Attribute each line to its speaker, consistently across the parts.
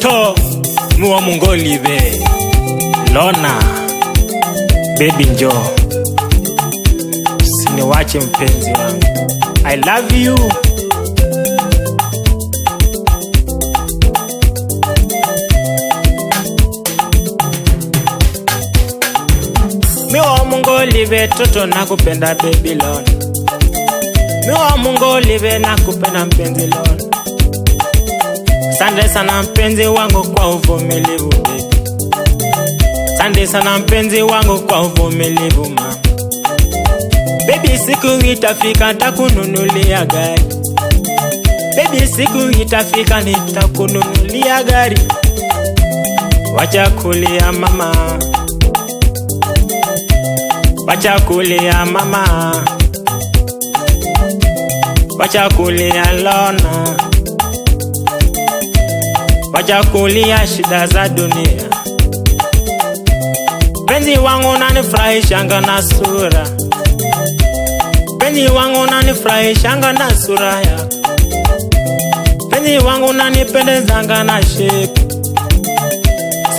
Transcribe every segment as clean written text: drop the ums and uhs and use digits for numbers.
Speaker 1: Toto muwa mungolive Lona baby njoo, usiniwache mpenzi wangu, I love you. Miwa mungolive toto nakupenda baby Lona, miwa mungolive nakupenda mpenzi Lona. Sande sana mpenzi wangu kwa uvumilivu baby. Sande sana mpenzi wangu kwa uvumilivu mama. Baby siku itafika nitakununulia gari. Baby siku itafika nitakununulia gari. Wacha kulia mama, wacha kulia mama, wacha kulia Lona, wacha kulia shida za dunia. Penzi wangu unanifurahishanga na sura, penzi wangu unanifurahishanga na sura yako, penzi wangu unanipendezanga na shape.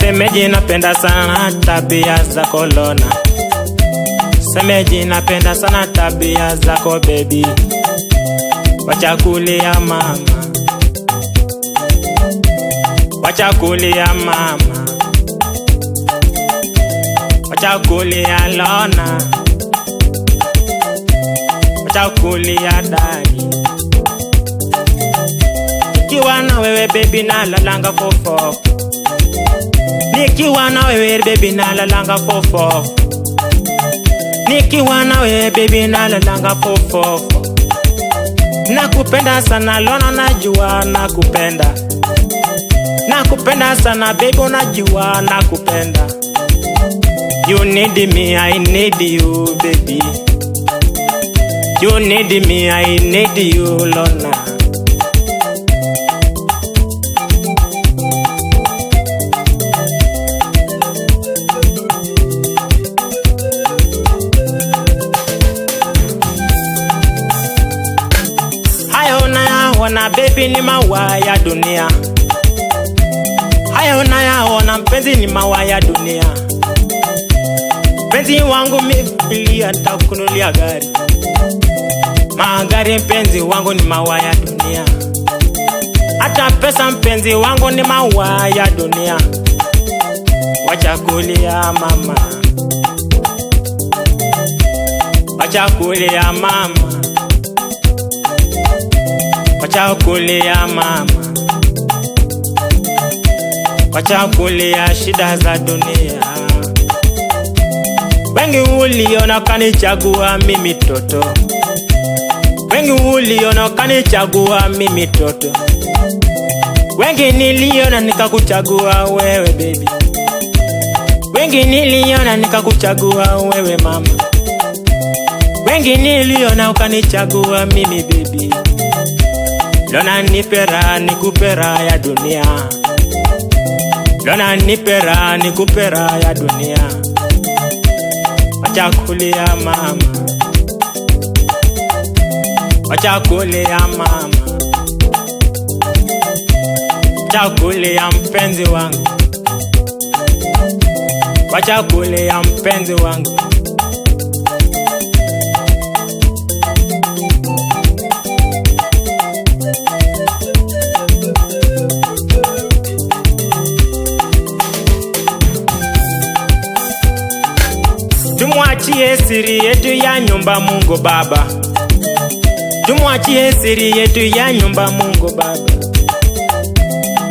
Speaker 1: Semeji napenda sana tabia zako Lona, semeji napenda sana tabia zako baby. Wacha kulia mama, wacha kulia mama, wacha kulia Lona, wacha kulia dali. Nikiwa na wewe baby nalalanga fofo, nikiwa na wewe baby nalalanga fofo, nikiwa na wewe baby nalalanga fofo. Nakupenda sana Lona, najua nakupenda, nakupenda sana baby, unajua nakupenda. You need me, I need you baby. You need me, I need you Lona. Hayo nayaona baby ni maua ya dunia, hayo nayaona mpenzi ni maua ya dunia. Mpenzi wangu mimi nitakununulia gari, magari mpenzi wangu ni maua ya dunia. Hata pesa mpenzi wangu ni maua ya dunia. Wacha kulia mama, wacha kulia mama, wacha kulia mama, wacha kulia shida za dunia. Wengi uliona kanichagua mimi toto, wengi uliona kanichagua mimi toto, wengi niliona nikakuchagua wewe baby, wengi niliona nikakuchagua wewe mama, wengi niliona ukanichagua mimi baby. Lona nipe raha nikupe raha ya dunia, Lona nipe raha nikupe raha ya dunia. Wacha kulia mama, wacha kulia mama, wacha kulia mpenzi wangu, wacha kulia mpenzi wangu. Tumwachie siri yetu ya nyumba Mungu Baba, tumwachie siri yetu ya nyumba Mungu Baba,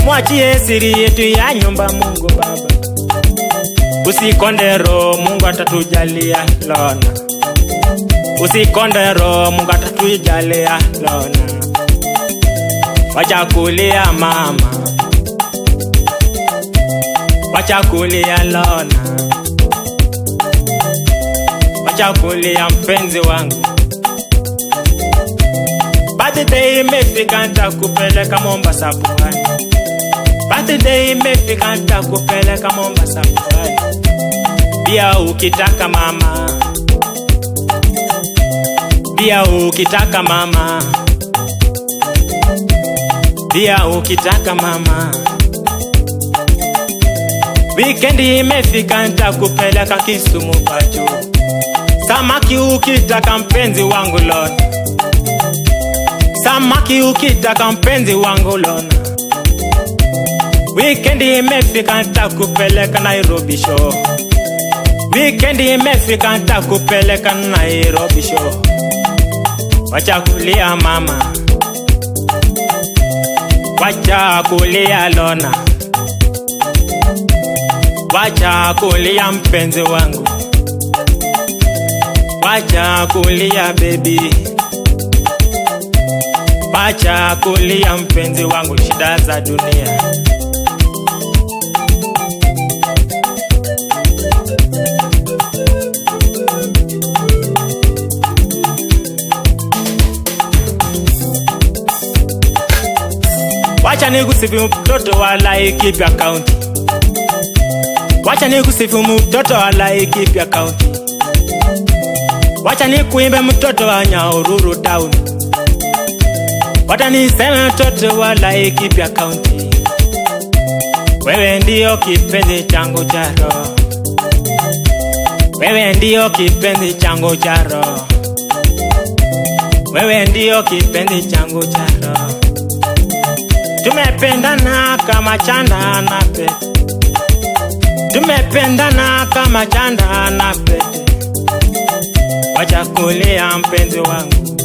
Speaker 1: mwachie siri yetu ya nyumba Mungu Baba. Usikonde roho, Mungu atatujalia Lona, usikonde roho, Mungu atatujalia Lona. Wacha kulia mama, wacha kulia Lona, wacha kulia mpenzi wangu. Birthday imefika nitakupeleka Mombasa pwani, birthday imefika nitakupeleka Mombasa pwani. Bia ukitaka mama, bia ukitaka mama, bia ukitaka mama. Wikendi imefika nitakupeleka Kisumu pacho. Samaki ukitaka mpenzi wangu Lona. Samaki ukitaka mpenzi wangu Lona. Wikendi imefika nitakupeleka Nairobi show. Wikendi imefika nitakupeleka Nairobi show. Wacha kulia mama, wacha kulia Lona, wacha kulia mpenzi wangu, wacha kulia baby, wacha kulia mpenzi wangu, shida za dunia. Wacha nikusifu mtoto wa Laikipia County. Wacha nikusifu mtoto wa Laikipia County. Wacha nikuimbe mtoto wa Nyahururu Town. Wacha niseme mtoto wa Laikipia County. Wewe ndio kipenzi changu cha roho. Wewe ndio kipenzi changu cha roho. Wewe ndio kipenzi changu cha roho. Tumependana kama chanda na pete. Tumependana kama chanda na pete. Wacha kulia mpenzi wangu,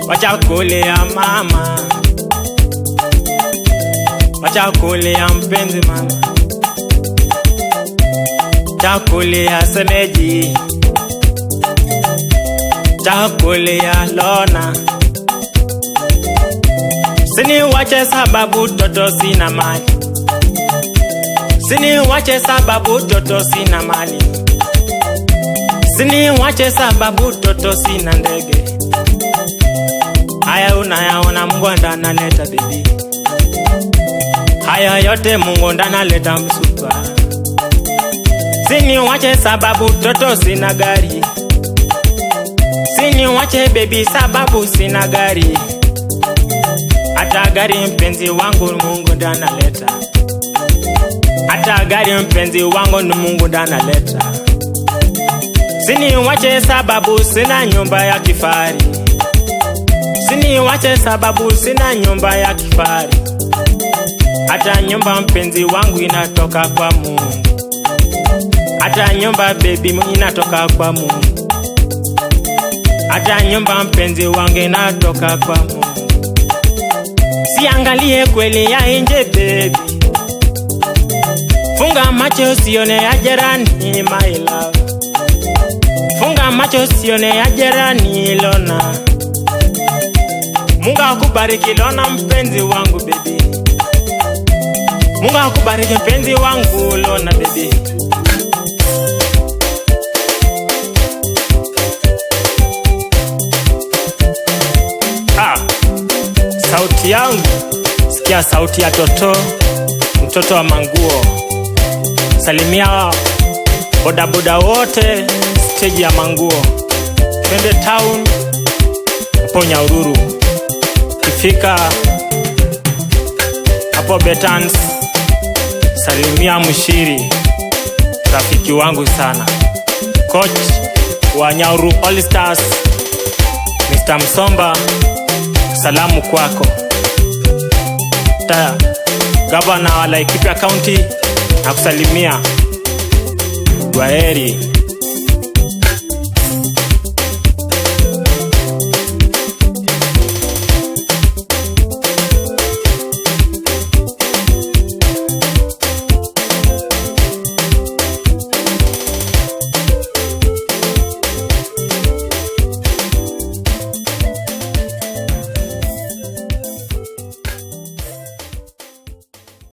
Speaker 1: wacha kulia mama, wacha kulia mpenzi mama, wacha kulia semeji, wacha kulia Lona. Sini wache sababu toto sina mali. Sini wache sababu toto sina mali. Sini wache sababu toto sina ndege. Haya unayaona Mungu analeta baby. Haya yote Mungu analeta msupa. Sini wache sababu toto sina gari. Sini wache baby sababu sina gari. Hata gari mpenzi wangu Mungu analeta. Hata gari mpenzi wangu ni Mungu analeta. Sini wache sababu sina nyumba ya kifahari. Sini wache sababu sina nyumba ya kifahari. Hata nyumba mpenzi wangu inatoka kwa Mungu. Hata nyumba baby inatoka kwa Mungu. Hata nyumba mpenzi wangu inatoka kwa Mungu. Siangalie kweli ya nje baby. Funga macho usione ya jirani my love. Funga macho usione ya jirani Lona. Mungu akubariki Lona mpenzi wangu baby. Mungu akubariki mpenzi wangu Lona baby. Ah, sauti yangu, sikia sauti ya Toto, mtoto wa Manguo. Salimia bodaboda wote stage ya Manguo. Twende town hapo Nyahururu. Kifika hapo Betans, salimia Mshiri, rafiki wangu sana, coach wa Nyahururu All Stars, Mr. Msomba, salamu kwako. Ta gavana wa Laikipia County nakusalimia. Kwaheri.